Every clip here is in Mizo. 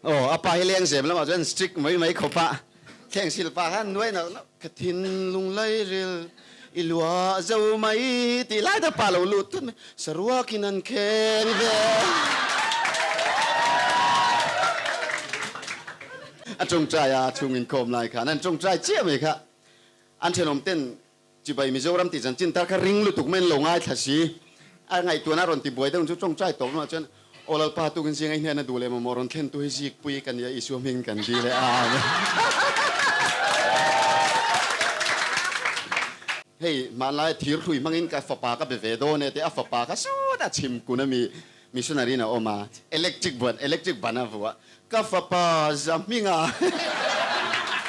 Aw a pa hi lengzem lamah chuan strict mai mai khawp a, thleng sil pa khan nuai nauh nauh ka thinlung lairil i luah zo mai tih lai tak pa lo lut thut mai, saruakin an kheng ve. A tawngtai a chhung inkhawm lai khan an tawngtai chiah mai kha an thenawm ten Chibai Mizoram tih chanchin tar kha ring lutuk mai an lo ngaithla si. A ngaihtuahna a rawn ti buai deuh chu tawngtai tawp lamah chuan Aw Lalpa tukin zinga i hnehna duh leh mamawh rawn thlen tu hi zikpui ka nia Isua hmingin kan dil e Amen. Hei hmanlai thir hlui hmangin ka fapa ka be ve dawn e tih a fapa kha sawt a chhim kun a mi missionary in a awm a electric buan electric ban a vuah Ka fapa Zahminga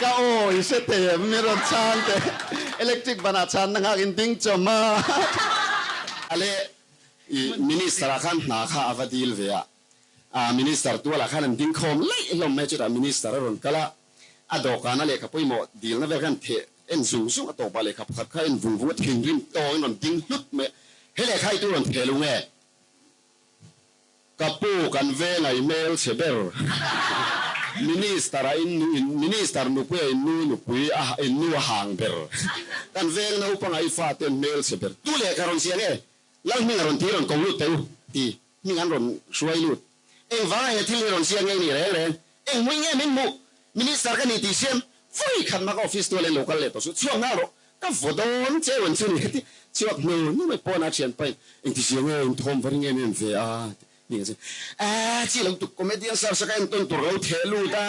ka aw i hre thei em? Mi rawn chhan teh. Electric banah chhan na nghak in ding chawm a. Ale i minister ah khan hna kha a va dil ve a, a minister tualah khan an ding khawm laih hlawm mai chutah minister a rawn kal a, a dawhkana lehkha pawimawh dilna vel khan theh en zung zung a tawpah lehkha pakhat kha en vung vung a thinrim tawngin rawn ding hlut mai a, he lehkha hi tu rawn theh lo nge? Ka pu kan veng a i hmel chhe ber. Minister a in nu in minister nupui a in nu nupui a in nu a hang ber. Kan veng naupang a i fate an hmel chhe ber. Tu leh ka rawn ziah nge? Lal hming a rawn ti rawn ko lut teh u ti hming an rawn hruai lut. Engvanga he thil hi rawn ziak nge ni reng reng? Eng hmui nge min hmuh? Minister ka ni tih siam vawi khat mah ka office tual in lo kal leh tawh suh. Chhuak nghal rawh. Ka vaw dawn che rawn chu ni heti chhuak hnu hnu mai pawn a thian pain engti zia nge in thawm va ring em em ve a ti a chuan aaa chi lo tuk comedian sir sa ka en tawn tur lo theh lut a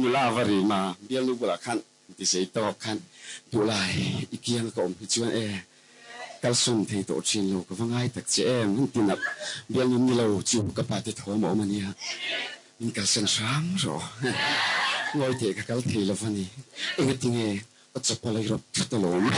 nula va rim a bialnu bulah khan ti sei tawk khan duhlai i kiang ka awm hi chuan e kalsawn thei tawh thin lo ka va ngai tak che em han ti nalh bialnu ni lo chu ka pa te thawm a awm a nia. Min kalsan hram rawh. Ngawi teh ka kal thei lo va ni. Engatinge ka chapal a i rawp tlat alawm.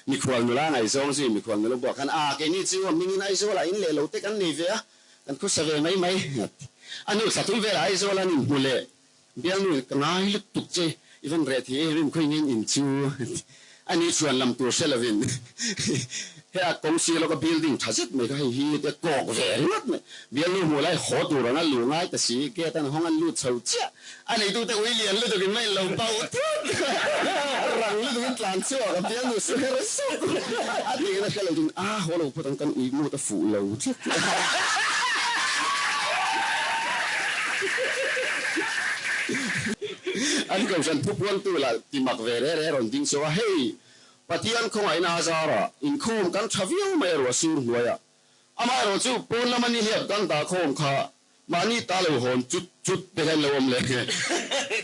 Mikhual nula ngaihzawng zui mikhual nula buah khan a keini chu a hmingin Aizawl ah in leh lo te kan nei ve a, kan khusa ve mai mai. A nu thla thum velah Aizawl an inhmu leh Bialnu ka ngai lutuk che, i van reh thei em em khawi nge in chu a ni chuan lam tur hre lovin he a kawng sir lawka building tha zet mai kha hei hi te kawk ve ringawt mai. Bialnu hmuh lai haw tur anga luh ngai ta si, gate an hawng an lut chho chiah a neitute ui lian lutuk in mai lo bauh thut rang lutuk in tlan chhuak a bialnu su her suk a tih na hre lo tin a haw lo phawt ang kan ui mut a fuh lo tlat. An kohhran thupuantu lah ti mak ve re re rawn ding chauh a, hei Pathian khawngaihna a zarah inkhawm kan tha viau mai a ruah sur hnuaiah. Amaherawh chu pawn lama nihliap kan dah khawm kha mahni ta lo hawn chut chut te hian lo awm leh nge.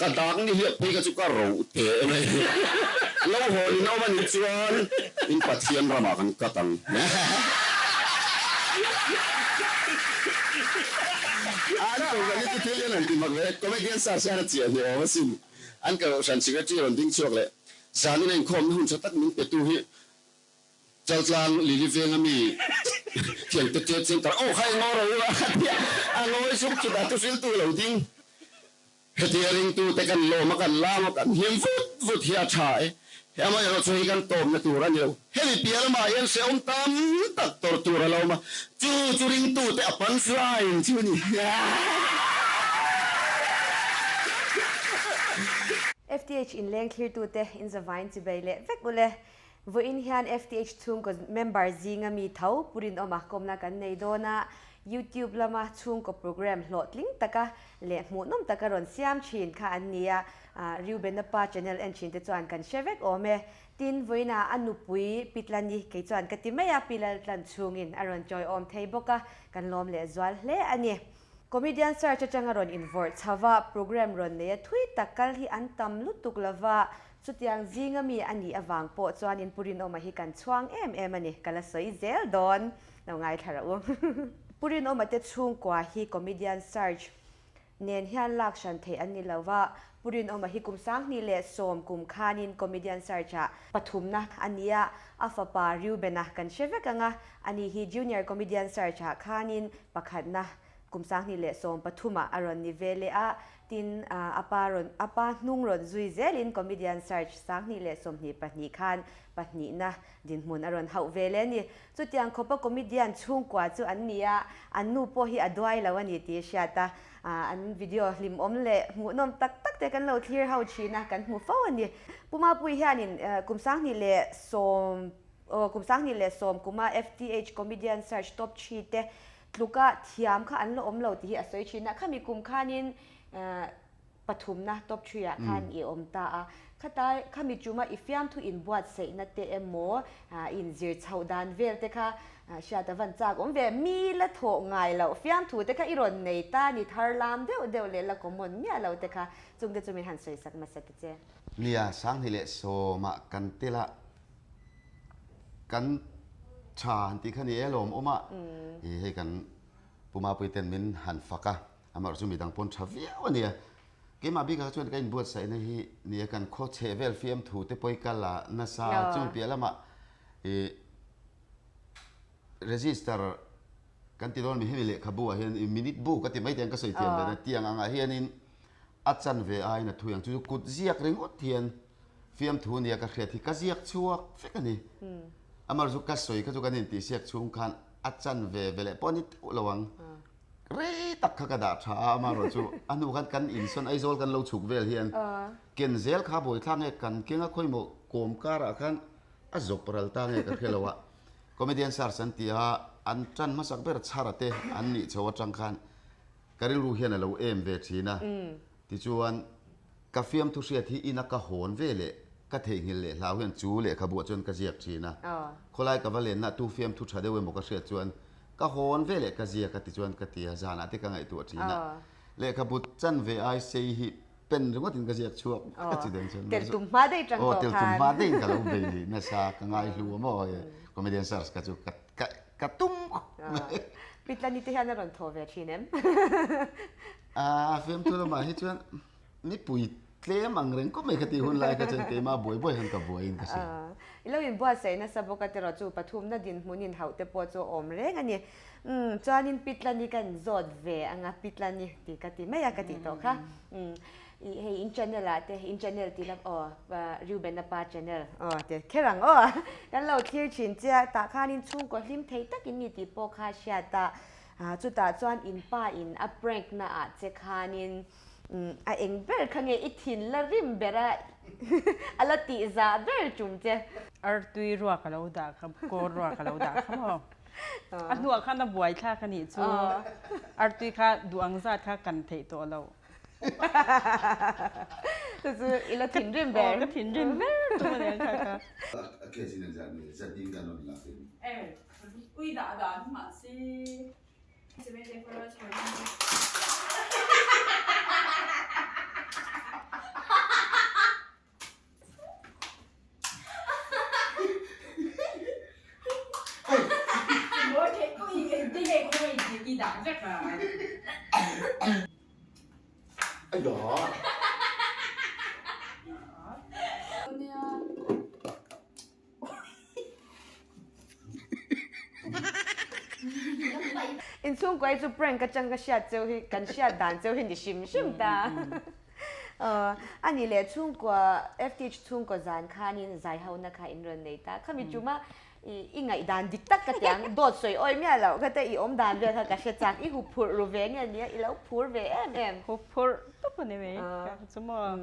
Ka dak nihliap phei kha chu ka roh teh mai. Lo hawn in awm a nih chuan in Pathian ramah kan kat ang. An kohhran hi chu thil hian han ti mak ve, comedian star hian a chiah hne awm asin. An kohhran secretary rawn ding chhuak leh zanin a inkhawmna hun tha tak min petu hi Chaltlang Lily Venga mi thiam te chet center aw kha eng ngaw ro a tia a ngawi suk chutah chu hriltu lo ding. Hetia ringtute kan lawm a, kan lam a, kan hlim vut vut hi a tha e. He amaherawh chu hei kan tawpna tur a ni lo. Hemi piah lamah hian hrehawm tam tak tawrh tur a lo awm a, chu chu ringtute a punch line chu a ni. FTH inleng thlirtute inzavain chibei leh vek ule. Vawiin hian FTH chhungkaw member zinga mi tho Pu Rinawma kawmna kan nei dawn a, YouTube lama chhungkaw program hlawhtling taka leh hmuhnawm taka rawn siam thin kha an ni a, Reubena pa channel en thin te chuan kan hre vek awm e. Tin, vawiinah a nupui Pi Tlani kei chuan ka ti mai a, Pi Laltlan chhungin a rawn chawiawm thei bawk a, kan lawm leh zual hle a ni. Comedian Search atanga rawn invawrh chho va, program rawn nei a thui tak kal hi an tam lutuk lova, Chutiang zinga mi a nih avang pawh chuanin Pu Rinawma hi kan chhuang em em a ni, ka la sawi zel dawn, lo ngaithla rawh u. Pu Rinawma te chhungkua hi comedian search nen hian lak hran theih an ni lo va, Pu Rinawma hi kum 2010 kum khanin comedian search ah pathumna a ni a, a fapa Reubena kan hre vek ang a, ani hi junior comedian search ah khanin pakhatna. Kum 2013 ah a rawn ni ve leh a, tin a pa rawn a pa hnung rawn zui zelin Comedian Search 2022 khan pahnihna dinhmun a rawn hauh ve leh a ni. Chutiang khawpa comedian chhungkua chu an ni a, an nu pawh hi a duai lo a ni tih a hriat a, an video hlimawm leh hmuhnawm tak tak te kan lo thlir ho thin a, kan hmu fo a ni. Pu Mapui hianin kum 2010 aw kum 2010 kuma FTH Comedian Search Top 3 te Tluka thiam kha an la awm lo tih hi a sawi thin a, khami kum khanin pathumna top three ah khan i awm ta a, khata khami chuma i fiamthu inbuatsaihna te emaw inzir chhoh dan vel te kha hriat a van chak awm ve, mi la thawh ngai loh fiamthu te kha i rawn nei ta ni thar lam deuh deuh leh la common miah lo te kha chung te chu min han sawi sak hmasa ta che. Nia, 2010 ah kan tel a. Kan tha han tih kha ni e lawm awm a, i hei kan Pu Mapui ten min han fak a, amaherawhchu chu midang pawn tha viau a nia. Keimah bikah chuan ka inbuatsaihna hi ni e kan khaw chheh vel fiamthu te pawi kal a nasa chung piah lamah i register kan ti dawn mi hemi lehkhabu ah hian i minute bu ka ti mai tiang ka sawi thiam ve na tiang angah hianin a chanve aiin a thui ang chu chu kut ziak ringawt hian Fiamthu nia ka hriat hi ka ziak chhuak vek a ni. Amar chu ka sawi kha chu kan intihsiak chhung khan a chan ve ve leh pawh a ni teuh lo ang. Rei tak kha ka dah tha a, amaherawh chu a hnu khan kan insawn Aizawl kan lo chhuk vel hian ken zel kha buaithlak nge kan keng a khawimaw kawm karah khan a zawp ral ta nge ka hre lo a. Comedian Search an ti a, an tan hmasak ber chhara te an nih chho atang khan ka rilru hian a lo em ve thin a. Tichuan, ka fiamthu hriat hi ina ka hawn ve leh ka theihnghilh leh hlau hian chu lehkhabuah chuan ka ziak thin a. Khawlai ka va lenna tu fiamthu tha deuh emaw ka hriat chuan ka hawn ve leh ka ziak a tichuan ka ti a, zanah te ka ngaihtuah thin a. Lehkhabu chanve ai sei hi pen ringawtin ka ziak chhuak vek a chi deng chuan. Tel tum hma daih tang tawh khan. Aw, tel tum hma daihin ka lo bei nasa, ka ngaihlu a maw comedian search ka chu ka Ka tum khawp mai. Pitlani te hian a rawn thaw ve thin em? A fiamthu lamah hi chuan nipui tlem ang reng khawp mai kha tih hun lai kha chuan keimah buai buai hian ka buaiin ka hria. I lo inbuatsaih nasa bawk a tiraw chu pathumna dinhmunin hauh te pawh chu a awm reng a ni. Umm chuanin Pitlani kan zawt ve anga Pitlani tih ka ti mai a ka tih tawh kha. Ih hei in channel ah te in channel tih lam aw Reuben-a pa channel aw ti kher ang aw kan lo thlir thin che a tah khanin chhungkaw hlim thei tak in ni tih pawh kha a hriat a chutah chuan in pa in a prank na ah che khanin a eng ber kha nge i thin la rim ber a a la tih zah ber tum che. Artui ruak a lo dah kha kawl ruak a lo dah kha maw a hnuah khan a buai thlak a nih chu artui kha duh ang zat kha kan theih tawh loh. Chu chu i la thinrim ber. Aw ka thinrim ber tum a nia kha kha. A case in zat ni zat ding kan rawn lak in. E ui dah dan mah si. Inchhungkuai chu prank atang ka hriat cheu hi kan hriat dan cheu hi ni hrim hrim ta. A nih leh chhungkua FTH chhungkaw zan khanin zai hona kha in rawn nei ta. Khami chuma i ngaihdan dik tak ka ti ang, dawt sawi awi miah loh kha te i awm dan vel kha ka hre chak, i huphurh ru ve nge nia, i lo phur ve em em. Huphurh tawp a ni mai ka chu maw,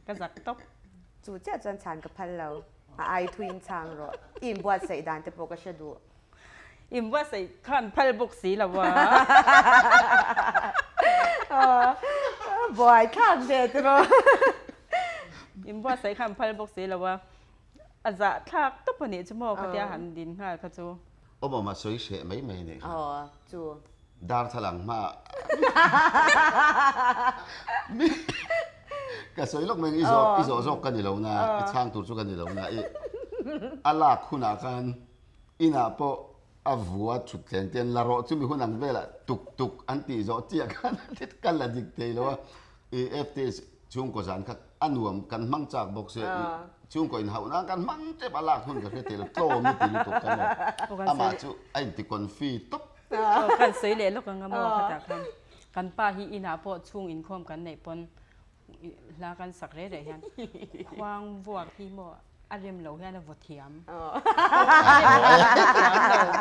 ka zak tawp. Chu chiah chuan chhan ka phal lo, a ai thuin chhang rawh, i inbuatsaih dan te pawh ka hre duh. Inbuatsaih khan phal bawk si lo a. Buai thlak ve tiraw. Inbuatsaih khan phal bawk si lo a. A zah thlak tawp a nih chu maw khatia han din nghal kha chu. Awm awm a sawi hreh mai mai nih kha. Aw chu. Darthlalang hma mi ka sawi lawk mai i zawh i zawh zawk ka ni lo na i chhang tur chu ka ni lo na i a lak hunah khan Inah pawh a vua thutthleng te an la rawh chumi hun ang velah tuk tuk an tih zawh chiah khan ka la dik thei lo a, i FTS chhungkaw zan kha a nuam kan hmang chak bawk sia i chhungkaw inhauh nan kan hmang tep a lak hun ka hre thei lo tlawm i ti lutuk kha maw amah chu a inti confi tawp. Aw kan sawi leh lawk ang a maw khatah khan kan pa hi inah pawh chhung inkhawm kan neih pawn hla kan sak reh reh hian khuang vuak hi maw a rem lo hian a vaw thiam a rem lo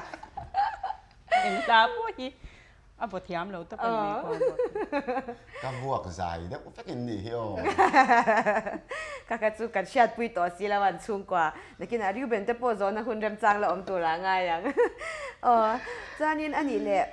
eng hla pawh hi A vaw thiam lo tawp a ni mai khuang vuak hi. Ka vuak zai deuh vek in nih hi aw. Ka kha chu kan hriatpui tawh si lo an chhungkua. Nakinah Reuben te pawh zawhna hun remchang la awm turah a ngai ang. Aw chuanin a nih leh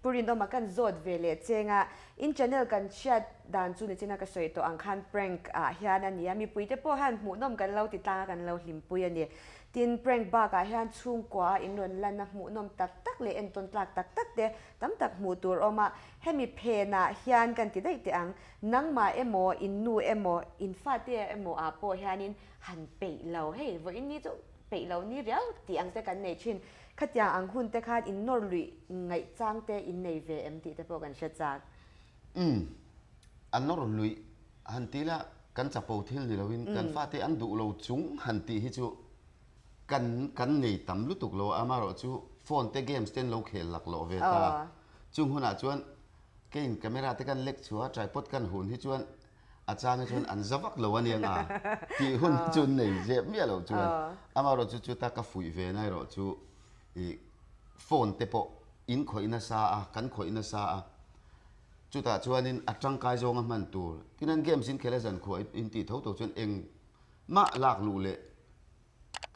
Pu Rinawma kan zawt ve leh cheng a, in channel kan hriat dan chu nichina ka sawi tawh ang khan prank ah hian a ni a, mipui te pawh hian hmuhnawm kan lo ti tlang a kan lo hlimpui a ni. Tin, prank bakah hian chhungkua a inrawn lanna hmuhnawm tak tak leh entawn tlak tak tak te tam tak hmuh tur awm a, hemi phenah hian kan ti daih teh ang, nangmah emaw, in nu emaw, in fate emaw ah pawh hianin han peih lo, hei vawiin ni chu peih lo ni riau tih ang te kan nei thin, khatiang ang hun te khan in nawr luih ngaih chang te in nei ve em tih te pawh kan hre chak. Umm, a nawr luih han ti la kan chapo thil ni loin kan fate an duh lo chung han tih hi chu kan kan nei tam lutuk lo a, amaherawhchu phone te games te an lo khel lak lawh ve ta. Chung hunah chuan keiin camera te kan lek chhuah a, tripod kan hun hi chuan a chang hi chuan an za vak lo a nia nga tih hun hi chu an nei zep miah loh chuan amaherawhchu chuta ka fuih ve na erawh chu ih phone te pawh in khawih nasa a, kan khawih nasa a. Chutah chuanin a tangkai zawnga hman tur. Tin an games in khel a zan khuah in tih tho tho chuan engmah lak luh leh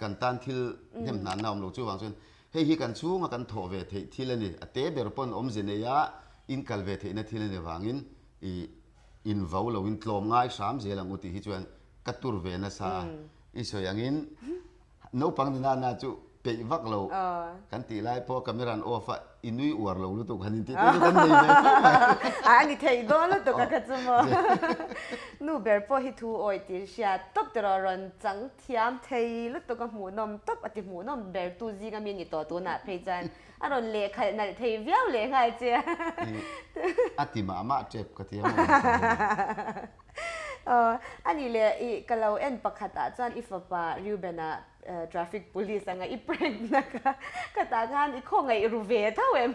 kan tan thil hnem hnanna awm lo. Chuvang chuan hei hi kan chhunga kan thawh ve theih thil a ni. A te ber pawn awmze neia in kal ve theihna thil a ni vangin ih in vo loin tlawm ngai hram zel ang u tih hi chuan ka tur ve nasa a. I sawi angin Naupang ni nana chu peih vak lo kan tih lai pawh camera an off a, i nui uar lo lutuk han intih te chu kan nei ve fo mai. A ni theih dawn lutuk a kha chu maw. Nu ber pawh hi thu awih tih hria tawp tiraw rawn chang thiam thei lutuk a hmuhnawm tawp a ti hmuhnawm ber tu zinga mi ni tawh tunah phei chuan a rawn lehkhalh nalh thei viau leh nghal che a. A ti mah mah tep ka ti a maw. Aw, a nih leh i ka lo en pakhat ah chuan i fapa Reuben-a traffic police anga i prank na kha ka tah khan i khawngaih ru ve tho em?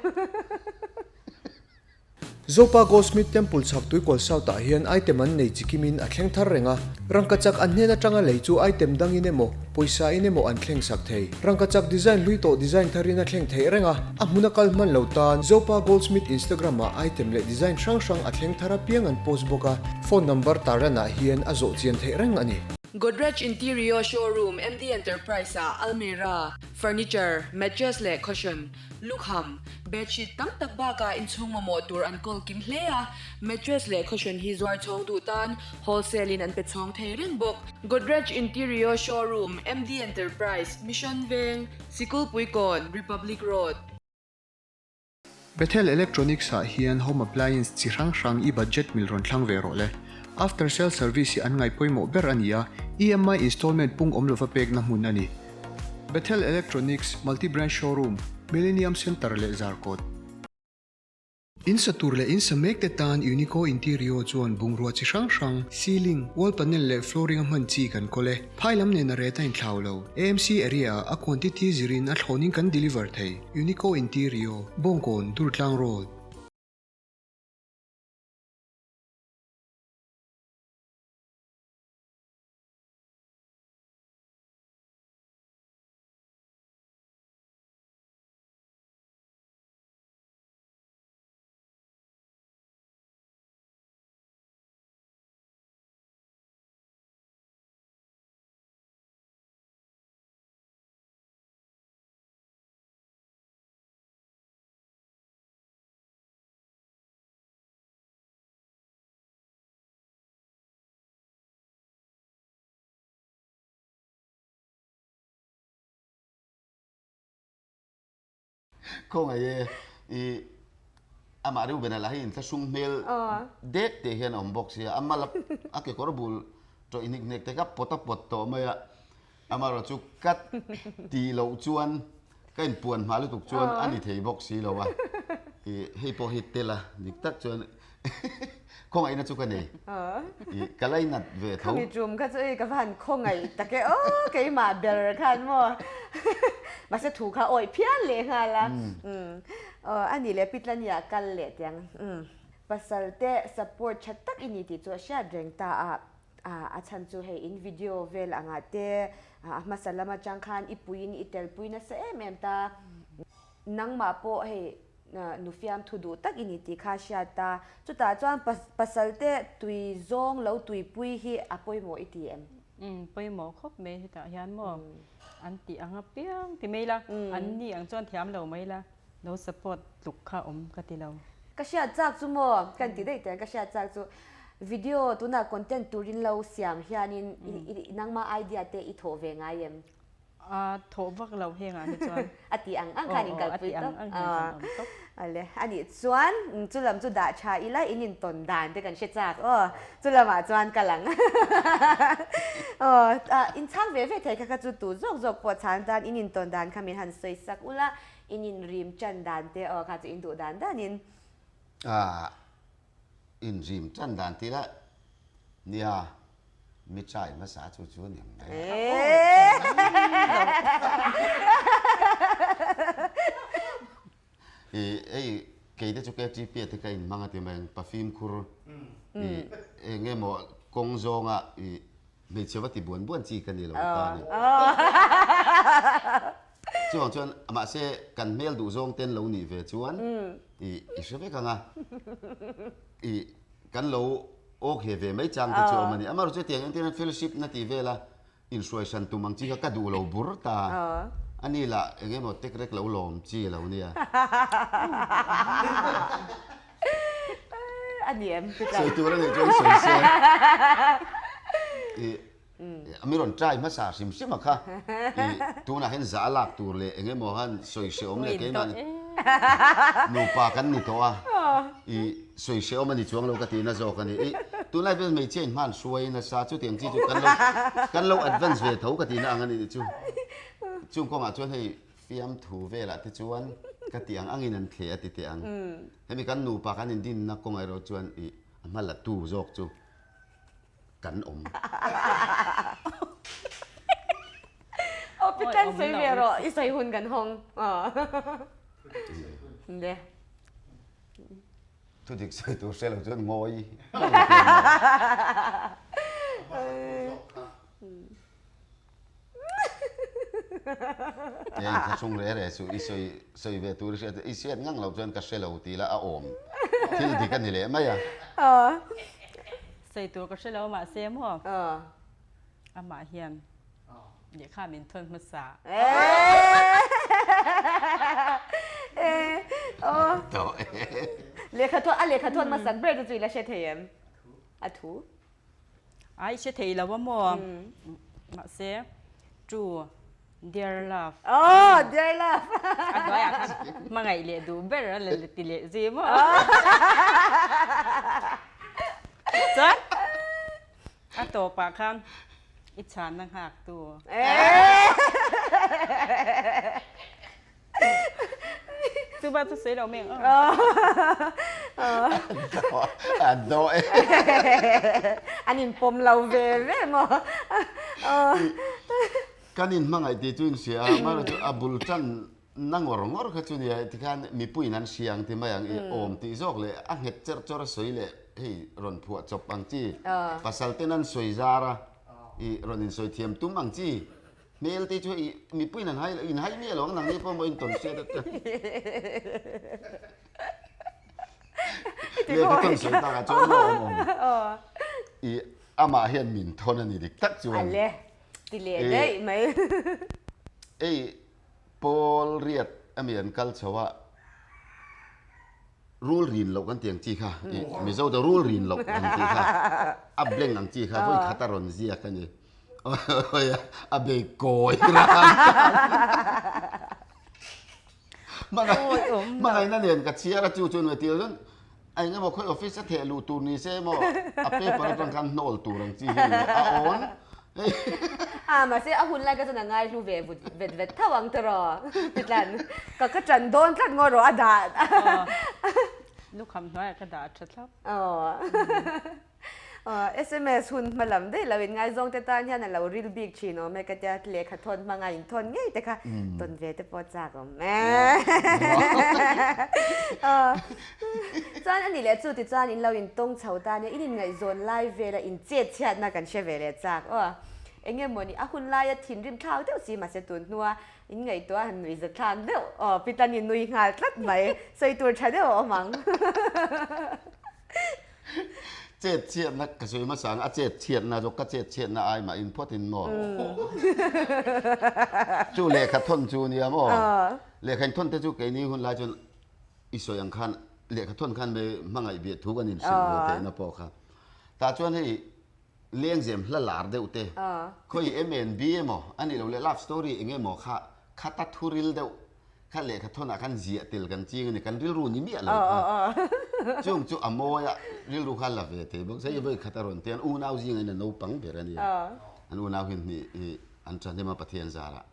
Zopa Goldsmith Temple chhak Tuikawl South ah hian item an nei chikim in a thleng thar reng a, rangkachak an hnen atanga lei chu item dang in emaw, pawisa in emaw an thleng sak thei. Rangkachak design hlui tawh design thar in a thleng theih reng a, a hmun a kal hman lo tan Zopa Goldsmith Instagram ah item leh design hrang hrang a thleng thar apiang an post bawk a, phone number tarlan ah hian a zawh chian theih reng a ni. Godrej Interio Showroom MD Enterprise ah almirah, furniture, mattress leh cushion, lukham, bedsheet tam tak bakah inchhung mamawh tur an kawl kim hle a, mattress leh cushion hi zuar chhawng duh tan wholesale in an pe chhawng thei reng bawk. Godrej Interio Showroom, MD Enterprise, Mission Veng, Sikulpuikawn, Republic Road. Bethel Electronics ah hian home appliance chi hrang hrang i budget mil rawn thlang ve rawh le. After sale service hi an ngaih pawimawh ber a ni a, EMI installment pung awm lova pekna hmun a ni. Bethel Electronics, Multi Branch Showroom, Millennium Centre leh Zarkawt. In sa tur leh in sa mek te tan Unico Interior chuan bungrua chi hrang hrang, ceiling, wall panel leh flooring a hman chi kan kawl e. Phai lam nen a ret a inthlau lo. AMC area ah a quantity zirin a thlawnin kan deliver thei. Unico Interior, Bawngkawn, Durtlang Road. Khawngaih e, i amah Reuben-a lah hi inthlahrung hmel dek teh hian a awm bawk sia, a mal a kekawr bul tawih hnik hnek te kha pawt a pawt tawh mai a, amaherawhchu ka tih loh chuan. Ka inpuan hma lutuk chuan a ni thei bawk si lo a. I hei pawh hi tel a, dik tak chuan khawngaihna chu ka nei. I ka lainat ve tho. Khami tum kha chu ei ka va han khawngaih tak e aw keimah ber khan maw mahse thu kha awih phian leh nghal a. Aw a nih leh Pitlani ah kal leh tiang pasal te support tha tak i ni tih chu a hriat reng ta a. A chhan chu hei in video vel angah te a hmasa lam atang khan i puiin i telpui nasa em em ta. Nangmah pawh hei nu fiamthu duh tak i ni tih kha a hriat ta. Chutah chuan pasal te tui zawng lo tuipui hi a pawimawh i ti em? Umm pawimawh khawp mai hetah hian maw an tih ang apiang ti mai la, an ni ang chuan thiam lo mai la. Lo support tluk kha awm ka ti lo. Ka hriat chak chu maw? Kan ti daih teh ka hriat chak chu video tunah content turin lo siam hianin nangma idea te i thawh ve ngai em? A thawh vak lo hengah hi chuan. A ti ang ang khan in kalpui tawp. A ti ang ang hian kan awm tawp. Ale anih chuan chu lam chu dah tha ila in intawn dan te kan hre chak aw chu lamah chuan ka lang aw inchhang ve ve thei kha kha chu tu zawk zawk pawh chhan tan in intawn dan kha min han sawi sak ula In inrim tan dan te aw kha chu in duh dan dan in. Ah inrim tan dan ti la nia mi try hmasa chu chu ni ang mai. I hei kei te chu KTP te ka in hmang a ti mai ang pa fimkhur i eng nge maw kawng zawnga i Hmeichhe va ti buan buan chi ka ni lo ta a ni. Chuvang chuan mahse kan hmel duh zawng ten lo nih ve chuan i i hre vek ang a, i kan lo awk he ve mai chang te chu a awm a ni. Amaherawhchu hetiang entirna fellowship na tih vela inhruai hran tum ang chi kha ka duh lo bur ta a ni lah eng emaw tek rek lo lawm chi a lo nia. A ni em? Sawi tur a nih chuan sawi se. I mi rawn try hmasa hrim hrim a kha. I tunah hian zah a lak tur leh eng emaw han sawi hrehawm leh keimah nupa kan ni tawh a. I sawi hrehawm a ni chuang lo ka tihna zawk a ni. I tunlai vel hmeichhia in hman hruai nasa chutiang chi chu kan lo kan lo advance ve tho ka tihna ang a nih chu. Chung kawngah chuan hei Fiamthu velah te chuan ka tih ang angin an thle a ti teh ang. Hemi kan nupa kan indinna kawngah erawh chuan i a hma la tu zawk chu kan awm. Aw Pitan sawi ve rawh i sawi hun kan hawng. Nde. Thudik sawi tur hre lo chuan ngawi. Heng kha chung reh reh suh i sawi sawi ve tur i hriat i hriat ngang loh chuan ka hre lo ti la a awm thil dik a ni leh mai a. Sawi tur ka hre lo mahse maw amah hian lehkha min thawn hmasa. Lehkha thawn a lehkha thawn hmasak ber chu chu i la hre thei em? A thu. Ai hre thei lo a maw? Mahse true dear love. Oh dear love. A hnuaiah khan hmangaih leh duh ber a la ti leh zui maw? Chuan a tawpah khan i chhanna nghak tu. Chu ba chu sawi lo mai ang aw. A daw e. An inpawm lo ve ve maw. Kan inhmangaih tih chu inhria a, amaherawh chu a bul tan na ngawr ngawr kha chu nia tikhan mipuiin an hria ang ti mai ang i awm tih zawk leh a nghet cherh chawr a sawi leh hei rawn phuah chawp ang chi pasal ten an sawi zar a i rawn insawi thiam tum ang chi Hmel te chu i mipuiin an hai in hai miah lo ang nangni pawh maw in tawn hriat aṭang. Lehkha thawn sawi takah chuan maw awm awm. I amah hian min thawn a ni dik tak chuan. Ale ti leh daih mai. Ei Paul riat ami an kal chho a rul rin loh kan ti ang chi kha i Mizo te rul rin loh an tih kha a blank ang chi kha vawi khat a rawn ziak a ni. A bei kawi ran Hmangaihna nen ka chhiar a chu chu nuai tir chuan a eng emaw khawi office a theh luh tur ni se emaw a paper atang khan hnawl tur ang chi hi a ni a awn. A, mahse a hun lai ka chuan a ngai hlu ve vut vet vet tho ang tawh Pitlan, ka ka ṭan dawn tlat ngaw rawh a dah. Lukham hnuaiah ka dah ṭha thlap. Aw. Sms hun hma lam daih lo in ngaizawng te tan hian a lo ril bik thin awm e ka tia lehkha thawn hmanga in thawn ngei te kha tawn ve te pawh chak awm e. Chuan a nih leh chu tichuan in lo in tawng chho ta nia in inngaihzawn lai vela in chet chhiatna kan hre ve leh chak aw. Eng emaw ni a hun laia thinrim thlak deuh si mahse tun hnua in ngaihtuah han nui za thlak deuh aw Pitan in nui nghal tlat mai sawi tur tha deuh a awm ang. Chet chhiatna ka sawi hmasa ang a chet chhiatna zawk ka chet chhiatna ai mah in phawt in maw chu lehkha thawn chu nia maw lehkha in thawn te chu keini hun lai chuan i sawi ang khan lehkha thawn khan me hmangaih biah thu kan inhrilh ve theihna pawh kha tah chuan hei lengzem hla lar deuh te khawi MNB emaw a nih loh leh love story eng emaw kha khata thuril deuh Kha lehkha thawnah khan ziah tel kan ching a ni, kan rilru ni miah lo kha. Chung chu a mawi a, rilru kha la ve thei bawk. Hei vawi khat a rawn ti a, an unau zingah hian a naupang ber a nia. An unau hi hnih hi an thahnem a Pathian zarah.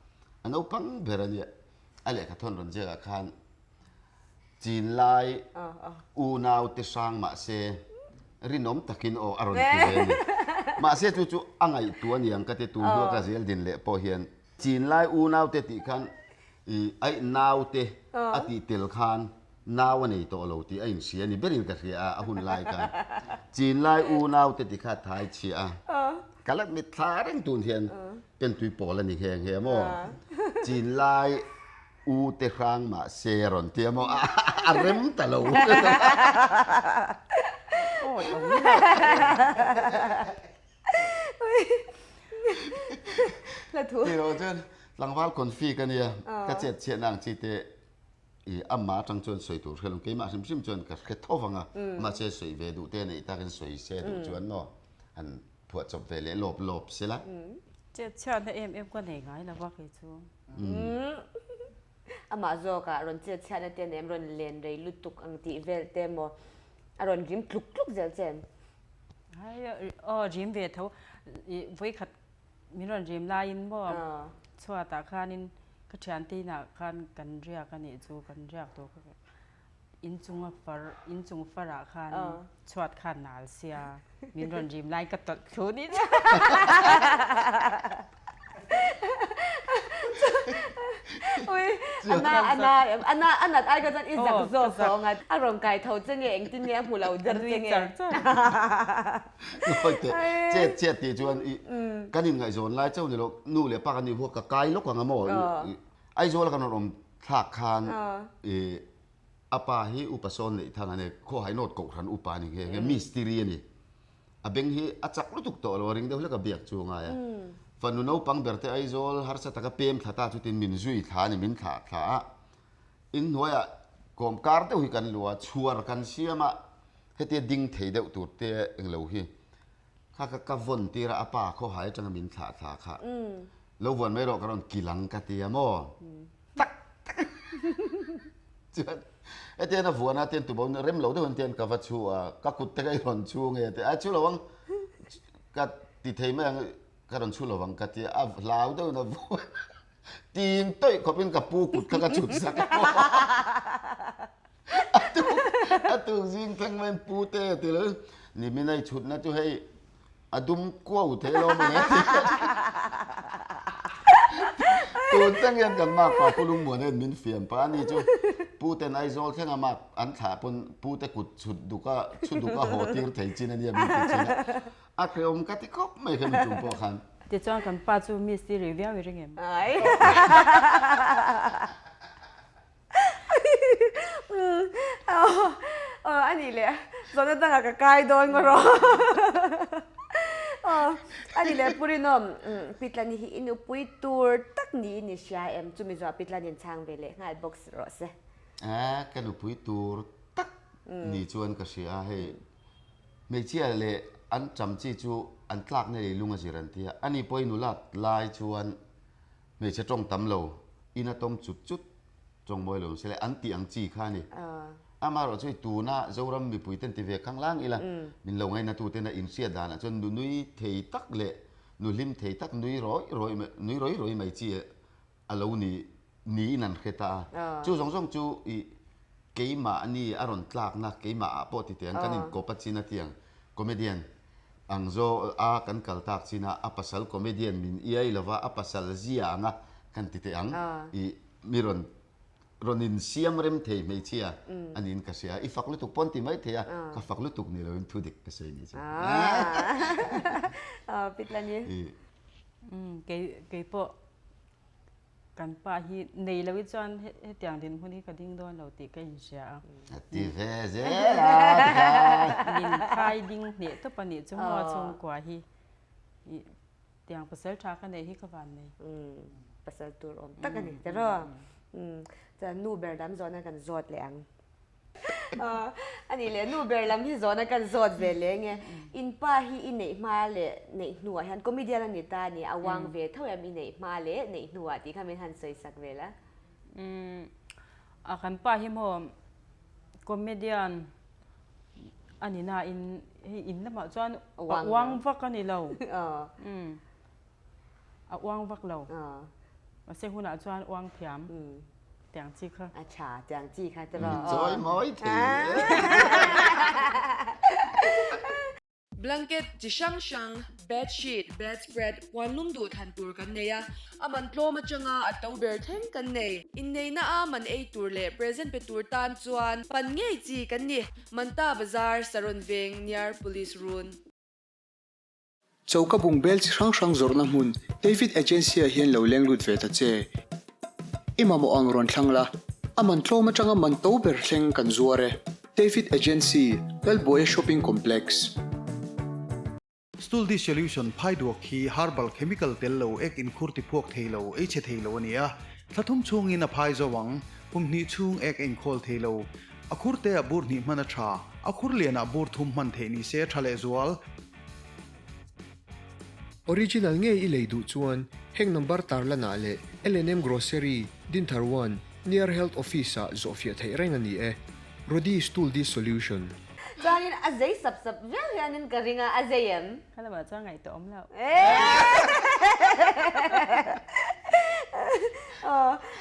A naupang ber a nia. A lehkha thawn rawn ziakah khan chinlai unau te hrang mah se rinawm takin aw a rawn ti ve a ni. Mahse chu chu a ngaihtuah a niang ka ti tun hnua ka zel din leh pawh hian chinlai unau te tih khan I aih naute a tih tel khan nau a nei tawh lo tih a inhria ni berin ka hria a, a hun lai khan. Chin lai u naute ti kha thai chhia a, ka la mit thla reng tun hian pentui pawl a ni nghe nghe maw? Chin lai u te hrang mah se rawn ti a maw? A rem ta lo. Tih chuan tlangval confi ka nia, ka chet chhiatna ang chi te i amma atang chuan sawi tur hre lo, keimah hrim hrim chuan ka hre tho vang a, mahse sawi ve duh te neih takin sawi se duh chuan maw han phuah chawp ve leh lawp lawp se la. Chet chhiatna em em ka nei ngai lo va kei chu. Amah zawkah rawn chet chhiatna te nem rawn len rei lutuk ang tih vel te maw a rawn rim tluk tluk zel che em? Aw rim ve tho i vawikhat min rawn rim laiin maw chhuatah khanin ka thiante inah khan kan riak a nih chu kan riak tawh kha inchunga far inchung farah khan chhuat khan nal sia min rawn rim laiin ka tawlh thlu ni chu. Ui, ana ana ana anat ai kha chuan i zak zawk tawh ang a. A rawn kai tho che nge engtin nge a hmu lo der che nge. Ngawi teh, chet chet tih chuan i kan inngaihzawn lai chauh ni lo, nu leh pa kan nih huak ka kai lawk ang a maw? Aizawl a kan rawn awm thlak khan i a pa hi upa sawn neih thang a ni, khawhai nawt kohhran upa a ni nghe nghe, mistiri a ni. A beng hi a chak lutuk tawh lo, a ring deuh hlek a biak chu a ngai a. Fanu naupang ber te Aizawl harsa taka pem thla ta chutin min zui thla a ni, min thlah thla a. Inhnuaiah kawm kar deuh hi kan luh a, chhuar kan siam a, hetia ding thei deuh tur te englo hi kha ka ka vawn tir a, a pa khawhai atanga min thlah thla kha lo vuan mai rawh ka rawn kilang ka ti a maw? Tak tak chuan hetian a vuan a tian tubo rem lo deuh an tian ka va chhu a, ka kut te ka i rawn chhu nge te a chhu lo ang ka ti thei mai ang ka rawn chhu lo ang ka ti a, a hlau deuhin a vuan Tin tawih khawpin ka pu kut kha ka chhut sak a. A tuk a tuk zing thleng maiin pu te a ti lo nimin a i chhutna chu hei a dum kuau thei lo mai a ti. Tun thleng hian kan mak pa Pu Lungmuan hian min fiam pah a ni chu pu ten Aizawl thlenga mak an thlah pawn pu te kut chhut duk a chhu duk a haw tir thei chin a nia min ti chin a. A hrehawm ka ti khawp mai kha mi tum pawh khan. Tichuan kan pa chu mistiri viau i ring em? Ai. Aw a nih leh zawhna dangah ka kai dawn maw rawh. Aw a nih leh Purinawm Pitlani hi i nupui tur tak niin i hria em? Chumi zawh Pitlani'n chhang ve leh nghal bawk rawh se. A ka nupui tur tak ni chuan ka hria a hei. Hmeichhia leh an cham chi chu an tlakna lei lung a zir an ti a, ani pawhin nulat lai chuan hmeichhe tawng tam lo, in a tawng chut chut tawng mawi lo se le an tih ang chi kha a ni. Amaherawh chu tuna Zoram mipui ten ti ve khang lang ila, min lo ngainatu tena inhriat danah chuan nunui thei tak leh. Nu hlim thei tak nui rawi rawi nui rawi rawi mai chi a lo ni niin an hre ta a. Chu zawng zawng chu ih keimahni a rawn tlakna keimah ah pawh ti teh ang kan inkawp a chin a tiang comedian ang zaw a kan kal tak chin a a pasal comedian min iai lova a pasal zia anga kan ti teh ang ih mi rawn Rawn insiam rem thei hmeichhia a niin ka hria. I fak lutuk pawn ti mai thei a, ka fak lutuk ni loin thu dik ka sawi ni chu. Pitlani. Kei kei pawh kan pa hi nei lo hi chuan hetiang dinhmun hi ka ding dawn lo tih ka inhria a. A ti ve zel a tikhan. Min khai ding hneh tawp a nih chu maw chhungkua hi. Tiang pasal tha ka neih hi ka van nei. Pasal tur awm tak a ni tiraw. Chuan nu ber lam zawhna kan zawt leh ang. A nih leh nu ber lam hi zawhna kan zawt ve leh nge. In pa hi i neih hma leh neih hnuah hian comedian a ni ta a ni, a uang ve tho em i neih hma leh neih hnuah tih kha min han sawi sak ve la. A kan pa hi maw comedian A ni nain hei in lamah chuan a uang vak a ni lo. A uang vak lo. Mahse hunah chuan uang thiam tiang chi kha. A tha tiang chi kha tiraw. Mi chawi mawi thei e. Blanket chi hrang hrang, bed sheet, bed spread, puan lum duh thlan tur kan nei a, a man tlawm atanga a to ber thleng kan nei. Inneihna a man ei tur leh present pe tur tan chuan pan ngei chi kan ni, Manta Bazar, Saron Veng, near Police Run. Choka bungbel chi hrang hrang zawrhna hmun David Agency ah hian lo leng lut ve ta che. I mamawh ang rawn thlang la, a man tlawm atanga man to ber thleng kan zuar e. David Agency, Lalbuaia Shopping Complex. Stool Dissolution phaiduak hi herbal chemical tel lo ek inkhur tiphuak thei lo, ei chhe thei lo a ni a. Thla thum chhungin a phai zo ang. Kum hnih chhung ek a inkhawl thei lo. A khur te ah bur hnih hman a tha. A khur lian ah bur thum hman theih ni se a tha lehzual. Original ngei i lei duh chuan heng number tarlanah leh L&M Grocery, Dinthar One, Near Health Office ah zawhfiah theih reng a ni e. Rody Stool Dissolution. Chuanin a zei sap sap viau hianin ka ring a, a zei em? Kha lamah chuan ngaihtuah awm loh.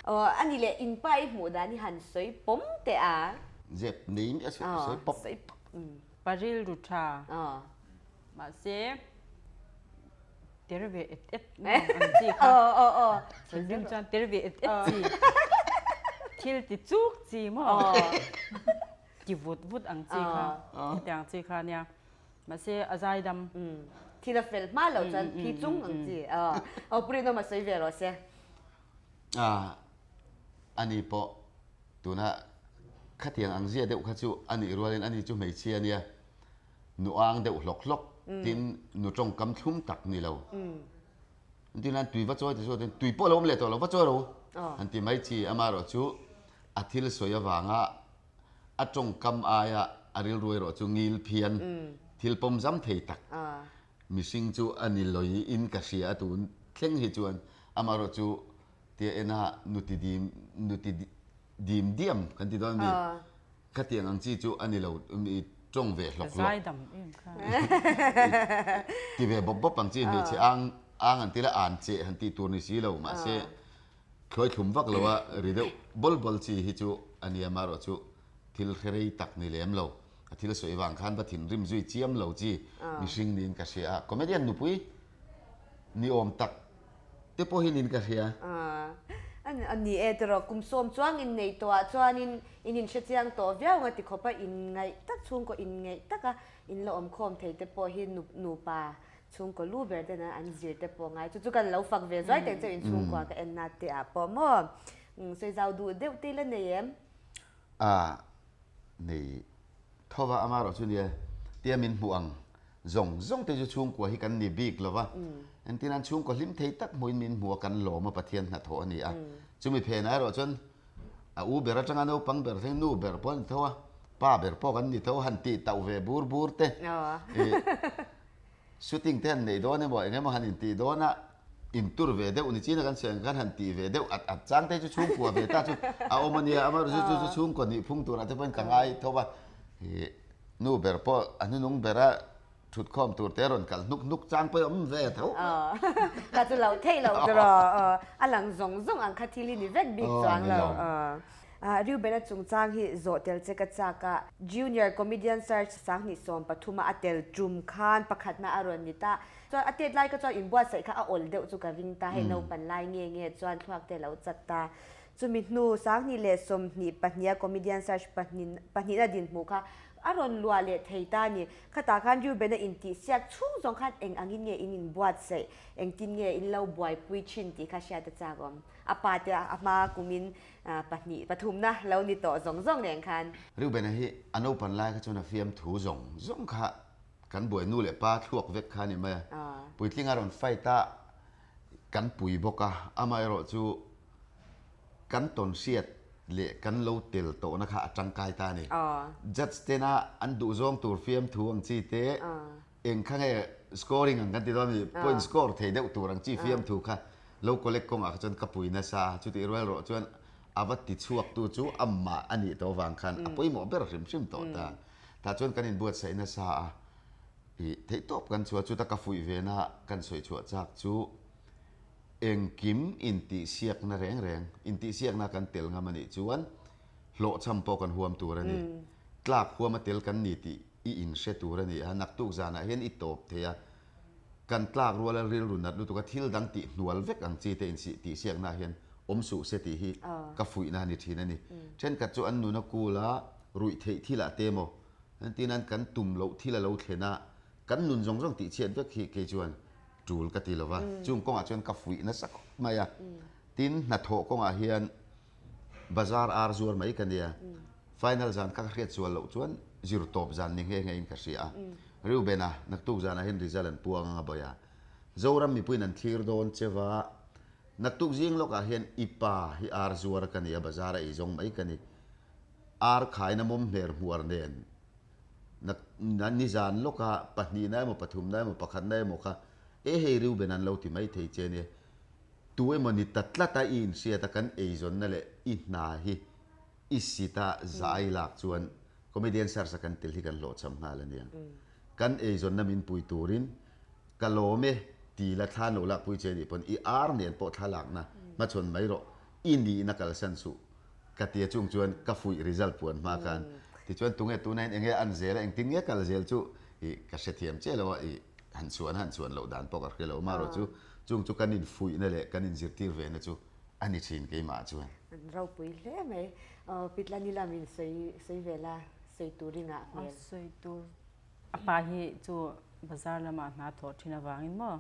Aw, a ni leh in pa i hmuh dan i han sawi pawm teh a. Zep nei miah sawi pawp. Pa rilru tha. Mahse, ter ve et et ang chi kha. Thinrim chuan ter ve et et chi. Thil ti chuk chi maw? Ti vut vut ang chi kha. Hetiang chi kha nia. Mahse, a zaidam. Thil a fel hma loh chuan phi chung ang chi. Aw, Pu Rinawma sawi ve rawh se. Ani pawh tuna khatiang ang zia deuh kha chu a nih rualin ani chu hmeichhia nia. Nu ang deuh hlawk hlawk tin nu tawngkam thlum tak ni lo. Tin an tui va chawi ti chu tui pawh lo awm leh tawh lo va chawi ro han ti mai chi amaherawh chu a thil sawi avanga a tawngkam aia a rilru erawh chu ngil phian thil pawm zam thei tak mihring chu a ni lawi in ka hria a tun thleng hi chuan amaherawh chu tia ena nu ti dim nu ti dim diam kan ti dawn a mi. Khatiang ang chi chu a ni lo, i tawng ve hlawk hlawk. Zaidam em kha. Ti ve bawp bawp ang chi hmeichhe ang ang an ti la an che han tih tur ni si lo mahse thlawi thlum vak lo a ri deuh bawl bawl chi hi chu a nia marawh chu thil hre rei tak ni lem lo. A thil sawi vang khan va thinrim zui chiam lo chi mihring niin ka hria a, comedian nupui ni awm tak te pawh hi niin ka hria. A ni e tiraw, kum sawm chuang inneih tawhah chuanin in inhre chiang tawh viau nga ti khawpa inngaih tak chhungkaw inngeih taka in la awm khawm thei te pawh hi nupa chhungkaw lu ber ten an zir te pawh ngai chu chu kan lo fak ve zuai teng cheu in chhungkua ka en na te ah pawh maw sawi zau duh deuh te ila nei em? A nei thova amaherawh chu nia tia min hmuh ang Zawng zawng te chu chhungkua hi kan ni bik lo va, engtin an chhungkua hlim thei tak hmuhin min hmu a, kan lawm a, Pathian hnathawh a ni a. Chumi phenah erawh chuan a u ber atanga naupang ber thleng nu ber pawh a ni tho a, pa ber pawh kan ni tho, han tih tauh ve bur bur te, ih shooting te han neih dawn emaw eng emaw han intih dawn a, intur ve deuh ni china kan sawi ang khan han tih ve deuh at at chang te chu chhungkua ve ta chu a awm a nia, amaherawhchu chu chu chhungkua nih phung turah te pawhin ka ngai tho va, ih nu ber pawh a hnunung bera. Thutkhawm tur te rawn kal hnuk hnuk chang pawh awm ve tho. Ka chu lo theih loh tur aw. A lang zawng zawng ang kha thil hi ni vek bik chuang lo. Reuben-a chungchang hi zawh tel che ka chak a. Junior Comedian Search 2013 a a tel tum khan pakhatna a rawn ni ta. Chuan a tet lai kha chuan inbuatsaih kha a awl deuh chu ka ring ta. Hei naupan lai nge nge chuan thluak te a lo chat ta. Chumi hnu 2022 a Comedian Search pahnihna dinhmuh kha a rawn luah leh thei ta a ni. Khatah khan Reuben-a intihsiak chhung zawng khan eng angin nge in inbuatsaih, engtin nge in lo buaipui thin tih kha hriat a chak awm. A pa te a hma kumin pahnih pathumna lo ni tawh zawng zawng nen khan. Reuben-a hi a naupan lai kha chuan a fiamthu zawng zawng kha kan buai nu leh pa thluak vek kha a ni mai a. Puitling a rawn fight a, kan pui bawk a, amaherawh chu kan tawn hriat leh kan lo tel tawhna kha a tangkai ta a ni. Judge tena an duhzawng tur fiamthu ang chi te, eng kha nge scoring ang kan ti dawn a ni, point score thei deuh tur ang chi fiamthu kha lo collect kawngah kha chuan ka pui nasa a, chutih rual rawh chuan a va ti chhuaktu chu amah a nih tawh avang khan a pawimawh ber hrim hrim tawh ta. Tah chuan kan inbuatsaih nasa a, ih theihtawp kan chhuah chuta ka fuih vena kan sawi chhuah chak chu, Engkim intihsiakna reng reng, intihsiakna kan tel ngam a nih chuan hlawhchham pawh kan huam tur a ni. Tlak huama tel kan ni tih i inhre tur a ni a, naktuk zanah hian i tawp thei a, kan tlak ruala rilru nat lutuk a thil dang tih hnual vek ang chi te intihsiakna hian awm suh se tih hi ka fuihna a ni thin a ni. Thenkhat chu an nuna kul a, ruih theih thilah te emaw, entirnan kan tum loh thil a lo thlen a, kan nun zawng zawng tihchhiat vek hi kei chuan tul ka ti lo va, chung kawngah chuan ka fuih nasa khawp mai a. Tin, hnathawh kawngah hian bazar ar zuar mai ka nia, final zan kha ka hriat sual loh chuan zir tawp zan ni nghe nghe in ka hria a. Reuben-a, naktuk zanah hian result an puang ang a bawi a. Zoram mipuiin an thlir dawn che va, naktuk zing lawkah hian i pa hi ar zuar ka ni a, bazar a ei zawng mai ka ni. Ar khaina mawm hmer hmuar nen Na nizan lawka pahnihna emaw pathumna emaw pakhatna emaw kha e hei Reuben an lo ti mai thei che nia. Tu emaw ni ta tlat a i inhriat a kan eizawnna leh i hna hi i sit a zai lak chuan comedian search a kan tel hi kan hlawhchham nghal a nia. Kan eizawnna min pui turin ka lawm e ti la thla no lakpui che nih pawn i ar nen pawh thla lakna hmachhawn mai rawh i nihna kalsan suh. Ka ti a chung chuan ka fuih result puan hma khan tichuan tunge tuna hian enge an zel a engtin nge kal zel chu ih ka hrethiam chiah lo a ih han chhuan han chhuan loh dan pawh ka hre lo amaherawh chu chung chu kan infuihna leh kan inzirtir ve na chu a ni thin keimah chuan. An ropui hle mai. Pitlani lamin sawi sawi ve la sawi tur i ngah hmel. A sawi tur A pa hi chu bazar lamah hna thawh thin avangin maw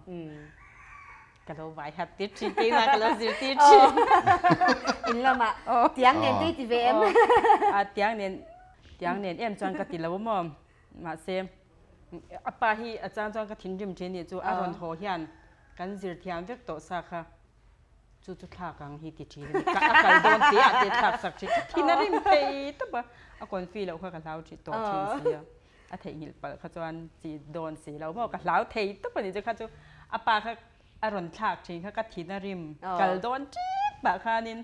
ka lo vai hat tir thin keimah ka lo zir tir thin. In lamah tiang nen te i ti ve em? A tiang nen tiang nen em chuan ka ti lo maw mahse a pa hi a chang chuan ka thinrim thin nih chu a rawn haw hian kan zir thiam vek tawh sa kha. Chu chu thlak ang hi ti thin a ni. Ka a kal dawn tih ah te thlak sak thin. Ka thin a rim thei tawp a, a confi loh kha ka hlau thin tawh thin si a. A theihnghilh palh kha chuan chi dawn si lo maw ka hlau thei tawp a ni chu kha chu a pa kha a rawn thlak thin kha ka thin a rim kal dawn tep pah khanin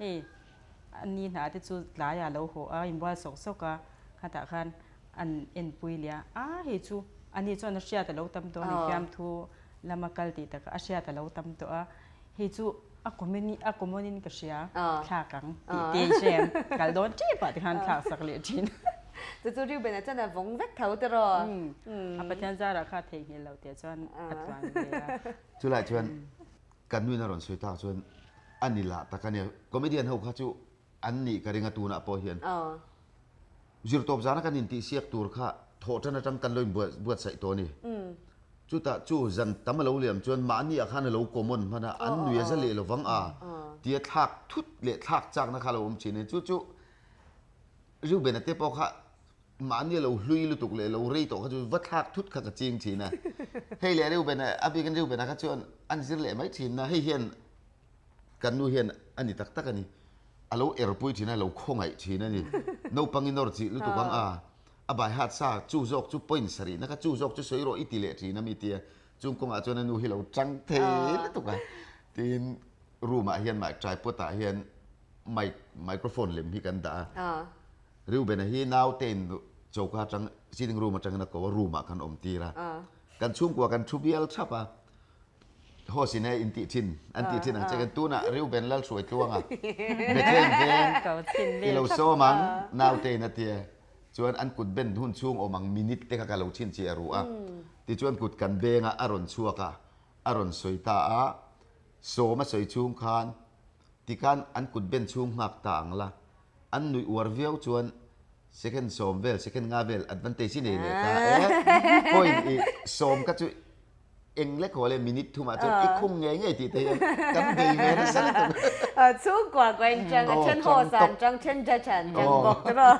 hei a ni hna te chu tlaiah a lo haw a inbual sawk sawk a khatah khan an enpui leh a, a hei chu ani chuan a hriat a lo tam tawh a ni fiamthu lama kal tih takah a hriat a lo tam tawh a, hei chu a common a common in ka hria thlak ang tih te in hre em kal dawn tep ah tikhan thlak sak leh thin. Chu chu Reuben a chuan a vawng vek tho te rawh. A Pathian zarah kha theihnghilh loh teh chuan a tluan ve a. Chulai chuan kan nuin a rawn sawi tak chuan a ni lah tak a nia, comedian ho kha chu an nih ka ring a tunah pawh hian zirtawp zana kan intihsiak tur kha thawh tan atang kan lo inbuatsaih tawh a ni. Chutah chu zan tam a lo liam chuan mahni ah khan a lo common hman a, an nui a za leh lovang a tia thlak thut leh thlak chakna kha a lo awm thin a ni. Chu chu Reuben-a te pawh kha mahni a lo hlui lutuk leh lo rei tawh kha chu va thlak thut kha ka ching thin a. Hei leh Reuben-a a bikin Reuben-a kha chuan an zir leh mai thin a, hei hian Kan nu hian a ni tak tak a ni. A lo erpui thin a, a lo khawngaih thin a ni. Naupang i nawr chih lutuk ang a, a bai hat sa, chu zawk chu point sarihna kha, chu zawk chu sawi rawh i ti leh thin a mi tia. Chung kawngah chuan a nu hi lo tang thei lutuk a. Tin, room ah hian mic tripod ah hian mic microphone lem hi kan dah a. Reuben-a hi naute in. Choka atang sitting room atangin a ko a, room ah kan awm tir a. Kan chhungkua kan thu bial thap a, host in e in tih thin, an tih thin ang che kan tunah Reuben Lalhruai tluanga Bethlehem veng i lo sawm ang naute in a ti a, chuan an kut ben hun chhung awm ang minute te kha ka lo chhinchhiah ruh a, tichuan kut kan beng a, a rawn chhuak a, a rawn sawi ta a, sawm a sawi chhung khan tikhan an kut ben chhung nghak ta ang la, An nuih uar viau chuan second sawm vel, second nga vel advantage i nei leh ta e. Point i sawm kha chu eng lek haw leh minute thumah chuan i khung ngei ngei tih te hian kan bei ve nasa lutuk. Chhungkua kua in chang a, then host an chang, then judge an chang bawk te maw.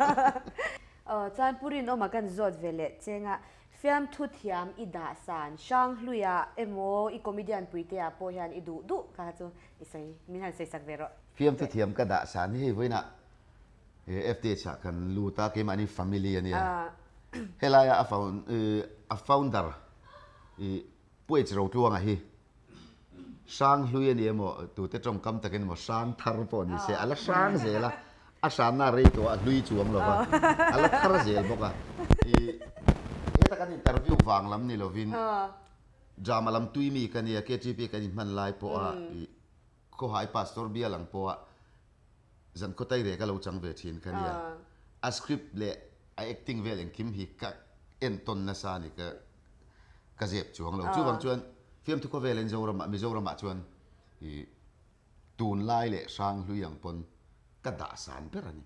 Chuan Pu Rinawma kan zawt ve leh cheng a, fiamthu thiam i dah san Hranghlui-ah emaw i comedian puite-ah pawh hian i duh duh kha chu i sawi, min han sawi sak ve rawh. Fiamthu thiam ka dah san hi hei vawiinah FTH ah kan lut a, keimahni family a nia. Helaia a a founder i Pu H Rotluanga hi Hranghlui a ni emaw tute tawngkam takin emaw Hrangthar pawh ni se a la hrang zel a, a hranna rei tawh a hlui chuang lo va, a la thar zel bawk a. I heta kan interview vang lam ni lovin drama lam tui mi ka nia, KTP kan inhman lai pawha i Khawhai Pastor bial ang pawha zan khaw tai rek a lo chang ve thin kha nia. A script leh a acting vel engkim hi ka entawn nasa a ni ka ka zep chuang lo. Chuvang chuan fiamthu khawvelin Zoramah Mizoramah chuan i tunlai leh Hranghlui ang pawn ka dah san ber a ni.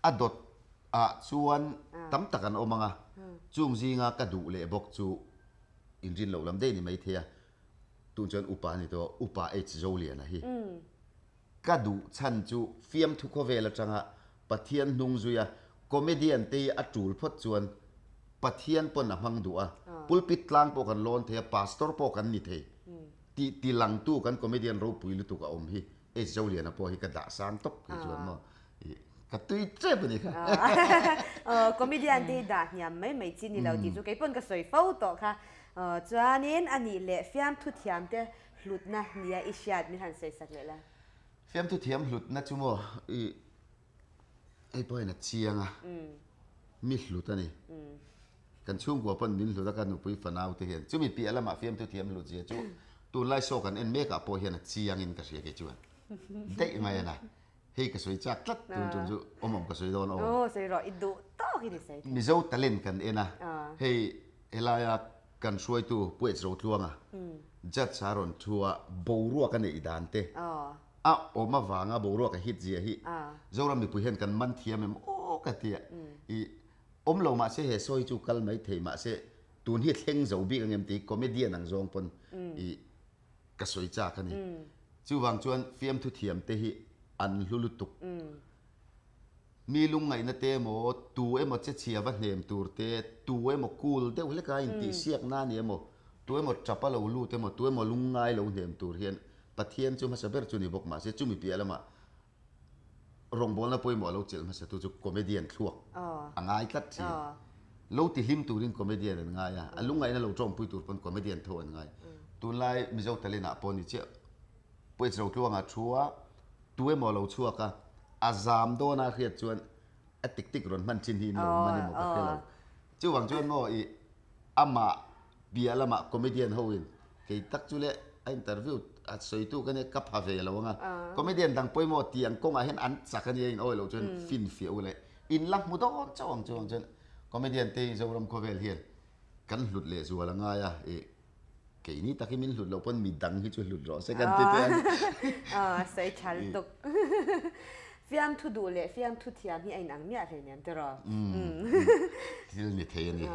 A dawt ah chuan tam tak an awm ang a, chung zinga ka duh leh bawk chu inrin loh lam daih a ni maithei a. Tun chuan upa a ni tawh, Upa H Zoliana hi ka duh chhan chu fiamthu khawvel atanga Pathian hnung zuia comedian te hi a tul phawt chuan Pathian pawn a hmang duh a, pulpit tlang pawh kan lawn thei a, pastor pawh kan ni thei tih tilangtu kan comedian ropui lutuk a awm hi H Zoliana pawh hi ka dah sang tawp kei chuan maw ka tui tep a ni kha. Aw comedian te hi dah hniam mai mai chi ni lo tih chu kei pawn ka sawi fo tawh kha. Aw chuanin a nih leh fiamthu thiam te hlutna nia i hriat min han sawi sak leh la. Fiamthu thiam hlutna chu maw i hei pawh hian a chiang a, mi hlut a ni. Kan chhungkua pawn min hlut a, ka nupui fanau te hian chumi piah lamah fiamthu thiam hlut zia chu tunlai saw kan en mekah pawh hian a chiangin ka hria kei chuan daih mai a na. Hei ka sawi chak tlat tun tum chu awm awm ka sawi dawn aw. Aw sawi rawh i duh tawk i ni sawi thei. Mizo talent kan en a, hei helaia kan hruaitu Pu H Rotluanga judge a rawn thu a boruak a neih dan te a awm avanga boruak a hit zia hi Zoram mipui hian kan man thiam em aw ka ti a, i awm lo mahse he sawi chu kal mai thei mahse tun hi thleng zo bik ang em tih comedian ang zawng pawn i ka sawi chak a ni. Chuvang chuan fiamthu thiam te hi an hlu lutuk. Mi lungngaihna te emaw, tu emaw che chhia va hnem tur te, tu emaw cool deuh hleka intihsiakna a ni emaw, tu emaw tap a lo lut emaw, tu emaw lungngai lo hnem tur hian Pathian chu hmasa ber chu ni bawk mahse chumi piah lamah Rawngbawlna pawimawh lo chelh hmasatu chu comedian thluak a ngai tlat thin. Lo ti hlim turin comedian an ngai a, a lungngaihna lo tawngpui tur pawn comedian tho an ngai. Tunlai Mizo talent ah pawh ni chiah Puaich Rotluanga thu a, tu emaw lo chhuak a, a zam dawn a hriat chuan a tik tik rawn hman thin hi in lo man emaw ka hre lo. Chuvang chuan maw i amah piah lamah comedian ho in kei tak chu le a interview a sawitu ka nia ka pha ve lo anga comedian dang pawimawh tih ang kawngah hian an chak ania in awi loh chuan fin fiah u le in la hmu dawn chauh ang chu ang chuan comedian te hi Zoram khawvel hian kan hlut leh zual a ngai a i Keini tak hi min hlut loh pawn midang hi chu hlut rawh se kan ti te a ni. Aw, sawi tha lutuk. Fiamthu duh leh fiamthu thiam hi a inang miah hlei nen tiraw? Thil ni thei a ni.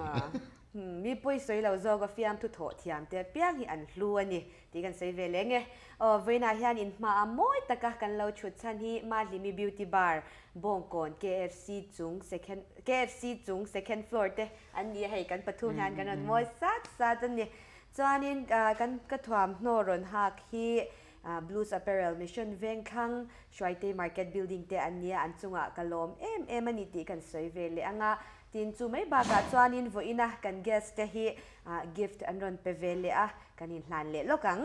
Mi pawi sawi lo zawk a fiamthu thawh thiam te apiang hi an hlu a ni tih kan sawi ve leng e. Aw, vawiinah hian in hmaah mawi taka kan lo chhut chhan hi Mahlimi Beauty Bar, Bawngkawn, KFC chung second KFC chung second floor te An ni a hei kan pathum hian kan rawn mawi sat sat a ni. Chuanin kan ka thuamhnaw rawn hak hi Blues Apparel Mission Vengthlang Hruaitei Market Building te an ni a, an chungah ka lawm em em a ni tih kan sawi ve leh ang a. Tin chu mai bakah chuanin vawiina kan guest te hi gift an rawn pe ve leh a, kan inhlan leh lawk ang.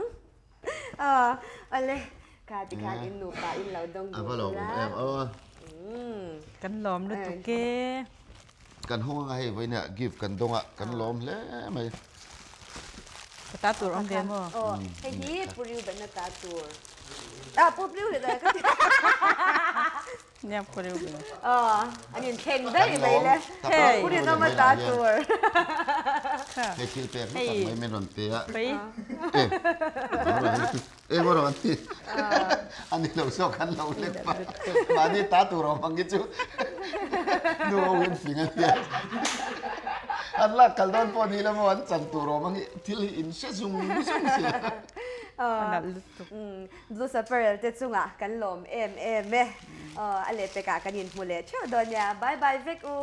Aw awle kha tikhan in nupa in lo dawng duh ula. Kan lawm lutuk e. Kan hawng anga hei vawiin ah gift kan dawng a, kan lawm hle mai. Ka ta tur awm ve maw? Aw, hei hi Pu Riu Bena ta tur. Ah, Pu Riu Bena ka ti. Nia Pu Riu Bena. Aw, an inthleng daih mai le. Hei. Pu Rinawma ta tur. Hei thil pek hlu tak mai min rawn pe a. Pei. E, e maw rawn ti. A ni lo zawk an lo lek pa. Mahni ta tur awm ang hi chu nu ho hian fing a nia. An lak kal dawn pawh ni la maw an chan tur awm ang hi thil hi in hre zung zung si a. A nalh lutuk. Blue Apparel te chungah kan lawm em em e. A lehpekah kan inhmu leh theuh dawn nia. Bye bye vek u.